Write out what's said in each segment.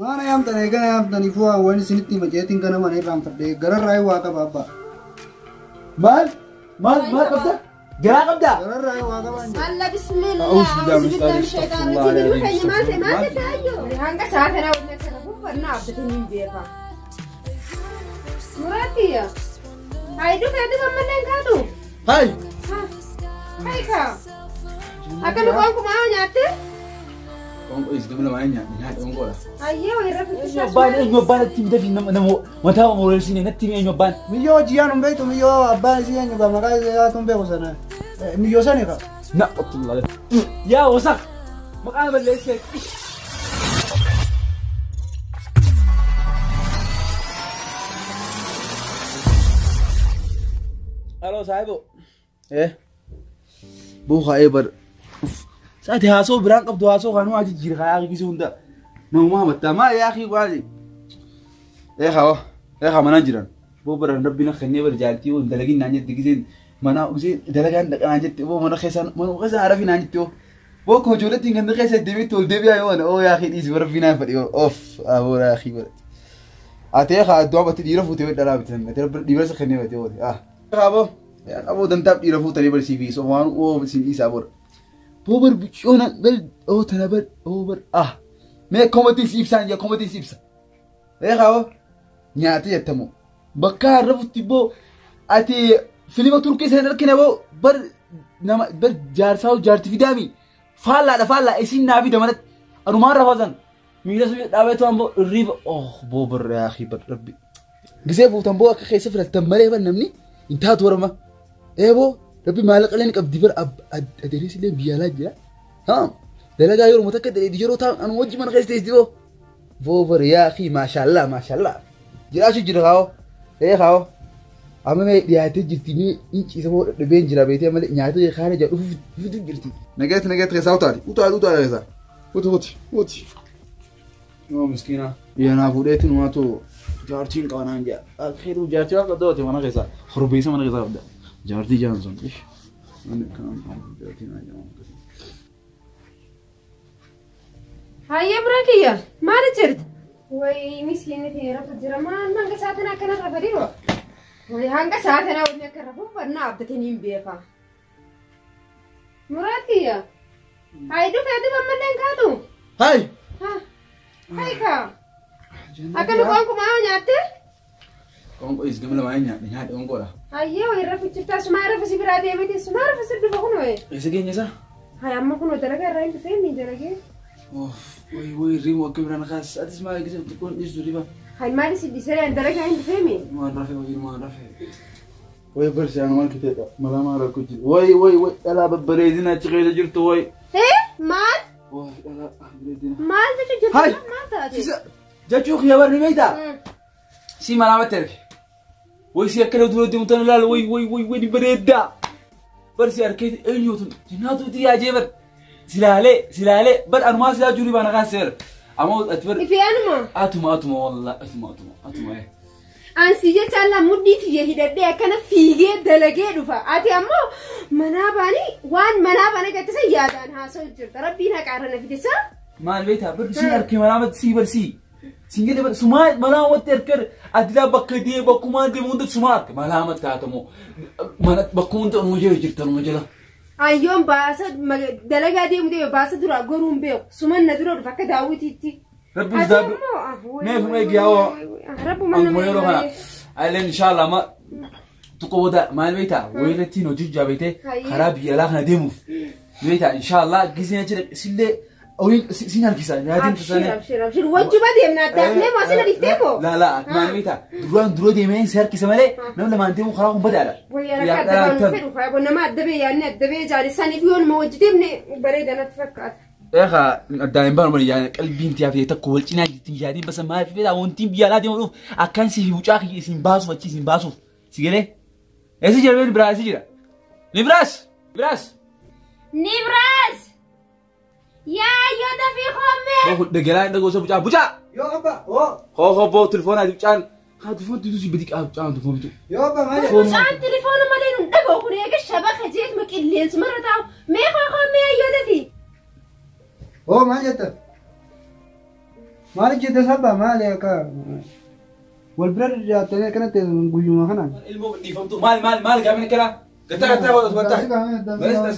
Maana yaamtan eegana yaamtanii fu'aa waan isinitti hima jeetiin kana mana irraanfadhe gararraa waa qaba abbaa. Maal? Maal maal qabda? Garaa qabdaa? Gararraa waa qaba. Alla bismillah. A'uuzu billahi A'uuzu billahi min shaytaani shaytaani rajiim. rajiim. Keenya maal ta'e maal ta'e ayyoo. Hanga sa'a kanaa waliin akka rafu uffannaa abdatanii hin beeka. Muraatiyya. Hayi dhufe ati gammallee hin kaatu. Hai! Hayi kaa. Akka lukaan kumaa nyaatte. Qoonqoo is gama lamaan nyaadhe nyaadhe qoonqoodha. Ayyoo irra Eenyu abbaan eenyu abbaan natti himi dafii nama nama mataa moreessine natti himi eenyu abbaan. Miyyoo hojii hin beektu miyyoo abbaan isii eenyu gaa maqaa isaa tun beeku sana. Miyyoo sani kaa. Na qottullaa. Yaa wasaq! Maqaan balleessee. Aloo saahibo. Eh. Buukaa bar. Saati haasoo biraan qabdu haasoo kanuu aji jira kaa gisee hunda. Namummaa hamattaa maa yaa akii waali. Eh haa eh haa manaan jiran. Boo baran rabbi na kennee bar jaaltii oo dalagin naan jette giseen mana giseen dalagaan dhaqanaan jette boo mana keessaan mana keessaan arafi naan jette oo. Boo akkuma ijoolleetti ganda keessa deebiitti ol deebi'aa yoo ana oo yaa akii dhiisi rabbi naan fadhi of aboo yaa akii bara. Ati haa addoo batti dhiira fuutee wadha dhalaa bitan ati rabbi dhiira isa kennee bate ooti ah. Haa boo aboo dantaaf dhiira fuutanii barsiifii so waan oo isin dhiisaa bora. Boo bar bichoona bal oo tana bar oo bar ah. Mee komatiin si ibsaan jaa komatiin si ibsa. Ee haa boo nyaata jettamu. Bakka harrafutti boo ati filima turkii sana argina boo bar nama bar jaarsaa jaarti fidaami. Faallaadha faallaa isin naa fida manatti anumaan rafaa miila sun dhaabeetu ammoo irriiba oh boo bar yaa akhi bar rabbi. Gisee fuutan boo akka keessa filattan malee bar namni hin taatu warama. Ee boo rabbi maallaqa illee ni qabdi bar adeeres illee biyya alaa jira. Haa dalagaa yeroo takka daleedi yeroo taa'an anu wajji mana keessa teessi boo. Boo bar yaa akhi maashaallah maashaallah. Jiraachuu jira kaa'oo. Ee kaa'oo. Amma mee dhiyaatee jirti mee hin ciisa boo dhadhabeen jira beetee malee nyaata kaana jira dhufuuf jirti. Nageetti nageetti keessaa utaali utaali utaali keessaa. Uti uti uti. Yoo miskiina. Yanaa fuudheetti numaatu jaartiin qabanaan jaa. Akhiiru jaartii waan qabda mana keessaa. Horbeessa mana keessaa qabda. Jaartii jaan sun. Ani kan jaartii naa jaan. Hayyee Muraatiyya maal jirti? Wayi miskiinni ta'e rafu jira maal hanga sa'a kanaa akkana rafa dhiiroo. Wayi hanga sa'a kanaa waliin akka rafu uffannaa abdatanii hin beeka. Muraatiyya. Hayi dhufe ati gammallee hin kaatu. Hai! Hayi kaa. Akka lukaan kumaa nyaatte. Qoonqoo is gama lamaan nyaadhe nyaadhe qoonqoodha. Ayyoo irra fichiftaa sumaa irra si biraa deemiti sumaa irra si dhufa kunoo. Eessa keenya isaa? Hayi amma kunoo dalagaa irraa hin dhufee ni dalagee. Way way riimu akka biraan kaas atis maal gisee xiqqoon dhiistu riba. Hayi maali si dhisee dalagaa hin dhufee mi? Waan rafe way waan rafe. Way barsi anu maal kiteedha malaa maal rakkoo jiru. Way way way dhalaa babbareedina achi keessa jirtu way. Hee maal? Way dhalaa babbareedina. Maal jechuun jirtu Hayi! maal taate? Sisa jechuu kiyya barri beektaa? Si malaamatti erge. Way si akkana dura deemu tana laala way way way way ni bareeddaa. Barsi harkee eenyuutu jinnaatu itti yaajee bar. Silaalee silaalee bar anumaa silaa jiru baana kaasee bar. Ammoo ati bar Ifi anuma. atuma atuma wallah atuma atuma atuma eh. Ansi jecha alla mudhii tiyya hidhadhee akkana fiigee dalagee dhufa. Ati ammoo manaa baanii waan manaa baanii gattisa yaadaan haasa'u jirta. Rabbiin haqaarra na fidisa. Maal beektaa bar si harkee malaamatti si bar si. Sin jedhe bar sumaa malaamatti harkee ati laa bakka deemu bakkumaan deemu hunda sumaa harke malaamatti haatamoo mana bakkuma hunda numa jala jirta numa jala. Ayyoon baasa dalagaa deemu deeme baasa dura goruun beeku. Suman na dura dhufa akka daawwitiitti. Rabbi Ati sodaadhu. ammoo Mee fuma eegi yaa Rabbuma nama Anguma yeroo kana Alleen inshallah ma tuqoo booda maal beektaa wayirrattiin hojii hojjaa beektee Hayyee. karaa biyya alaa kana deemuuf beektaa inshallah giseen achi dhaqe sillee horiin sin harkisa nyaatiin Abshir tasaanii. abshir abshir wajjuba deemna addaafnee moo asina dhiftee moo? Laa laa maal beektaa duraan dura deemee si harkisa malee nama lamaan deemu karaa kun badaadha. Wayya rakka adda baanu fedhu haa nama adda bee yaadni adda bee jaalessaniif yoo nama wajji deemne bareeda natti fakkaata. Eegaa addaan hin baanu malee yaadni qalbiin tiyaa fi takka wal cinaa jirti yaadiin basa maal fedha wantiin biyya alaa deemu dhuuf akkaan si fi mucaa kiyya isin baasuuf achi isin baasuuf si galee. Eessa jira ni biraas jira. Ni biraas biraas. Nibraas! Yaa yoo dafii hoomee! Boo dhagalaa hin dhagoosa mucaa mucaa. Yoo abbaa oo Hoo hoo boo telefoonaa mucaan. Haa telefoon tuutu si bidi qaa mucaan telefoon bitu. yoo abbaa maal jedha? Mucaan telefoona malee nun dhaga'u kun eega shabaka jeetuma qilleensuma irra taa'u. Mee hoo hoomee yoo dafii? Oo maal jetta? Maal jette sabba maali akka wal bira jiraatanii akkanatti guyyuma kanaan. Ilmoo dhiifamtu maal maal maal gaafni kana gataa gataa godhatu gataa.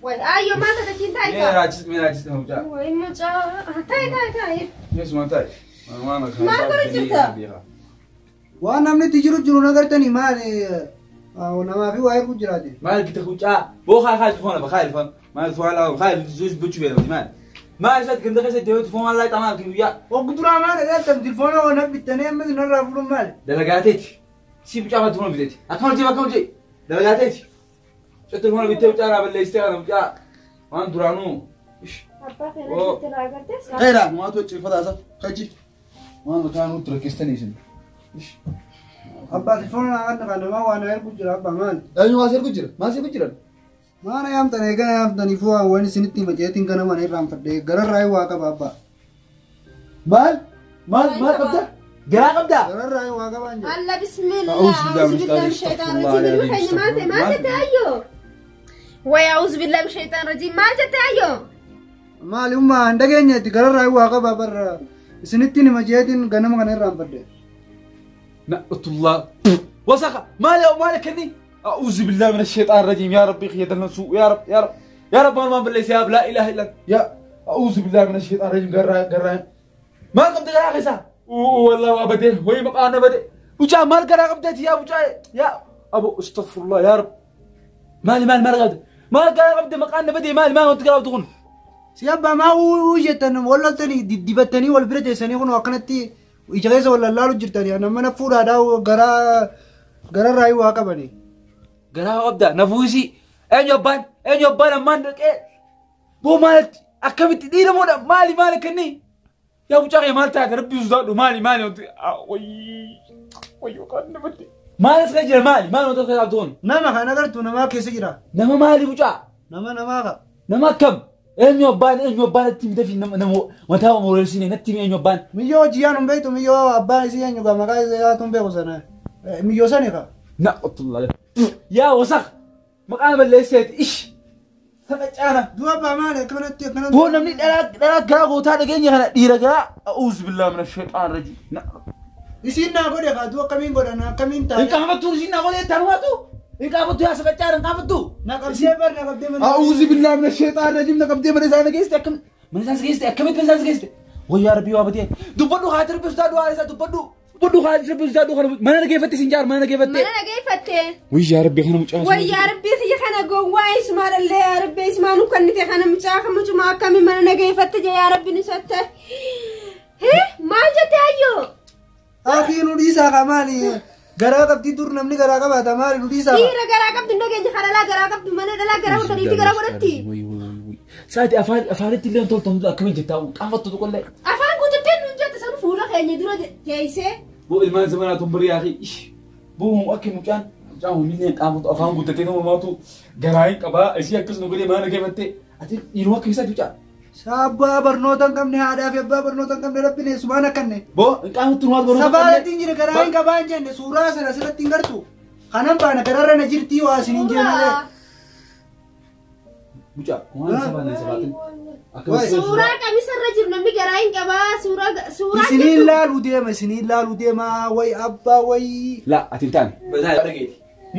Way ayyo maal taate kiin taa'e Mee kaa. raajis mee raajis nama mucaa. Way mucaa taa'e taa'e taa'e. Mee suma taa'e. Waan akka. Maal godhu jirta? Waan namni itti jiru jiru nagartanii maali namaa fi waa'ee kun jiraate. Maal kita mucaa boo haa haa foon lafa haa foon maal foon lafa haa zuus buchu beela maal. Maal isaatti ganda keessa deemtu foon laa xamaa kan guyyaa. Oggu duraa maal dhagaattan tilfoona waan bittanii ammas narraa fuudhuun maali? Dalagaateeti. Si mucaa faatu foon biteeti. Akkam hojii akkam hojii. Dalagaateeti. Cottu foon bittee mucaa naa balleessitee kana mucaa waan duraanuu. Abbaa kana keessatti laa agartee. Khayra maatu cifata isa kachi. Waan kaanuu turakkeessanii isin. Abbaa tilfoona naa kan namaa waan ergu jira abbaa maali? Eenyu maas ergu jira? Maas ergu jira? Maana yaamtan eegana yaamtanii fuu waan isinitti maceetiin kana mana irraanfadhe gararraa waa qaba abbaa. Maal? Maal maal qabda? Garaa qabda? Gararraa waa qabaan jira. Allah bismillah. أعوذ بالله من أعوذ بالله من الشيطان الشيطان الرجيم. الرجيم. Ilma keenya maal ta'e maal jette ayyo? Way أعوذ بالله من الشيطان الرجيم maal jette ayyo? Maali ummaa hin dhageenyetti gararraa waa qaba barra isinitti maceetiin ganama kana irraanfadhe. نعمة الله وسخة مالي مالك كني أعوذ بالله من الشيطان الرجيم يا ربي خيدنا سوء يا رب يا رب يا رب ما بالله يا لا إله إلا أنت يا أعوذ بالله من الشيطان الرجيم قرا قرا ما قمت يا أخي سا والله أبدي وي بقى أنا بدي وجا مال قرا قبضت يا وجا يا أبو استغفر الله يا رب مالي مال مال قبض مال قرا قبض مقعنا بدي مالي ما كنت قرا تغن Si abbaa maa jettan wallaltanii diddibattanii wal bira teessanii kun akkanatti ija keessa wal lallaalu jirtanii nama na fuudhaadhaa garaa gararraa waa qabanii. Garaa qabda nafuusi eenyu abbaan eenyu abbaan ammaan dhaqee boo maalti akkamitti dhiira moodha maali maali kenni yaa mucaa kee maal taate rabbi sodaadhu maali maali wanti wayyoo kan namatti maal as jira maali maali wanta keessa qabdu kun Nama kan agartu namaa keessa jira. nama maali mucaa Nama namaa qaba. nama akkam eenyu abbaan eenyu abbaan natti himi dafii nama nama wanta mooreessine natti himi eenyu abbaan Miyyoo hojii hin beektu miyyoo abbaan isii eenyu gaa maqaa isaa tun beeku sana. Miyyoo sani kaa. naqatullah yaa wasaq maqaan balleesseeti ish saqacaana Du'a abbaa maali akkanatti akkanatti. Boo namni dhalaa dhalaa garaa gootaa dhageenya kana dhiira garaa a'uuzu billahi mina shayxaan rajiim. Isiin naa godhe kaa du'a akkamiin godhan akkamiin Hin taa'e. qaafattu isiin naa godhee tanumaatu hin qaafattu yaa saqacaara hin qaafattu. Na qabdee bar na qabdee mana. A'uuzu billahi mina shayxaan rajiim na qabdee mana isaa na geessite akkam mana isaa geessite akkamitti mana isaa geessite. Wayyaa rabbii waa batee dubbadhu haati rabbi sodaadhu haala isaa dubbadhu dubbadhu haati rabbi sodaadhu kana mana na geeffatte siin jaar mana na geeffatte. Mana dhageeffatte. Wayyaa rabbii kana mucaa. Way yaa rabbii kiyya kana gowwaa isumaa dhallee yaa rabbii isumaa nu kennite kana mucaa kan mucumaa akkamii mana dhageeffatte jee yaa rabbi nu sotte. Hee maal jette ayyo? Akii nu dhiisaa kaa maali garaa qabdii dur namni garaa qabaata maali nu dhiisaa kaa. Dhiira garaa qabdu hin dhageenye kan dhalaa garaa qabdu mana dhalaa garaa godhatti dhiirti garaa godhatti. Saati afaan afaanitti illee toltu akkamiin jettaa qaafattu tokkollee. Afaan guututtee nuun jette san fuula keenya dura teessee. Boo ilmaan zamanaa tun bari yaaqii ish boo akka mucaan mucaan humni qaamatu afaan guuttatee nama maatu garaa hin qabaa isii akkasuma godhee mana geeffattee ati dhiiruma akka isaati mucaa. Abbaa barnoota hin qabne haadhaa fi abbaa barnoota hin qabne rabbiin eessumaan akkanne. Boo hin qaamattu numaatu barnoota Sabaatti hin jira garaa hin qabaa hin jenne suuraa sana asirratti hin gartu. Kanan baana gararra na jirtii waa isin hin jenne malee. Mucaa waan sabaan hin sabaatin. Suuraa qamisarra jiru namni garaa hin qabaa suuraa suuraa Isiniin laaluu deema isiniin laaluu deema way abbaa way. La ati hin taane.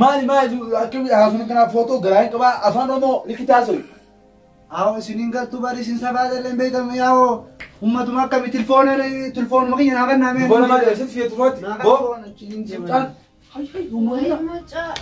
Maali maali akkami haasofni kanaaf footoo garaa hin qabaa afaan Oromoo likki haasa'u. Awo isiniin gartuu bari isin sabaata illee hin beekamu yaa'oo ummatuma akkami tilfoona tilfoonuma kiyya naa kennaa mee. Boona maali asitti fiyeetu faatti. Naa Boo kan achiin deema. mucaan hay hay Way mucaa.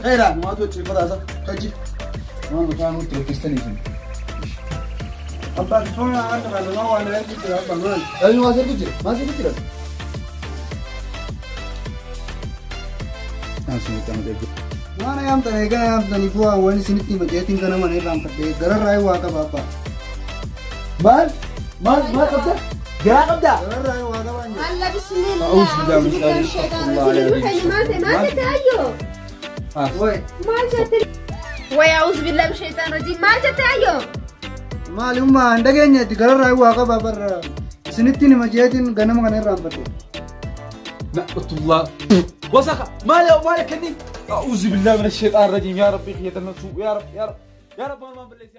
Khayra maatu cifata isa kachi. Waan kaanuu turakkeessanii isin. Abbaa tilfoona naa kan namaa waan ergu jira abbaa maali. Eenyu maas ergu jira? Maas ergu jira? Waan yaamtan eegana yaamtanii bu'aa waan isinitti hima jeetiin kana mana irraanfadhe gararraa waa qaba abbaa. Maal? Maal maal qabda? Garaa qabdaa? Gararraa waa qabaan jedhe. Alla bismillah. A'uuzu billahi min shaytaani rajiim. Maal ta'e maal jette ayyoo? Way Maal jette? Way a'uuzu billahi min shaytaani rajiim. Maal jette ayyoo? Maali ummaa hin dhageenyetti gararraa waa qaba barra isinitti hima jeetiin ganama kana irraanfadhe. Na'atullah. Wasaka maal maal kenni? A'uuzu billahi min shaytaani rajiim. Yaa Rabbi khiyatan nafsu. Yaa Rabbi yaa Rabbi yaa Rabbi maal balleessi.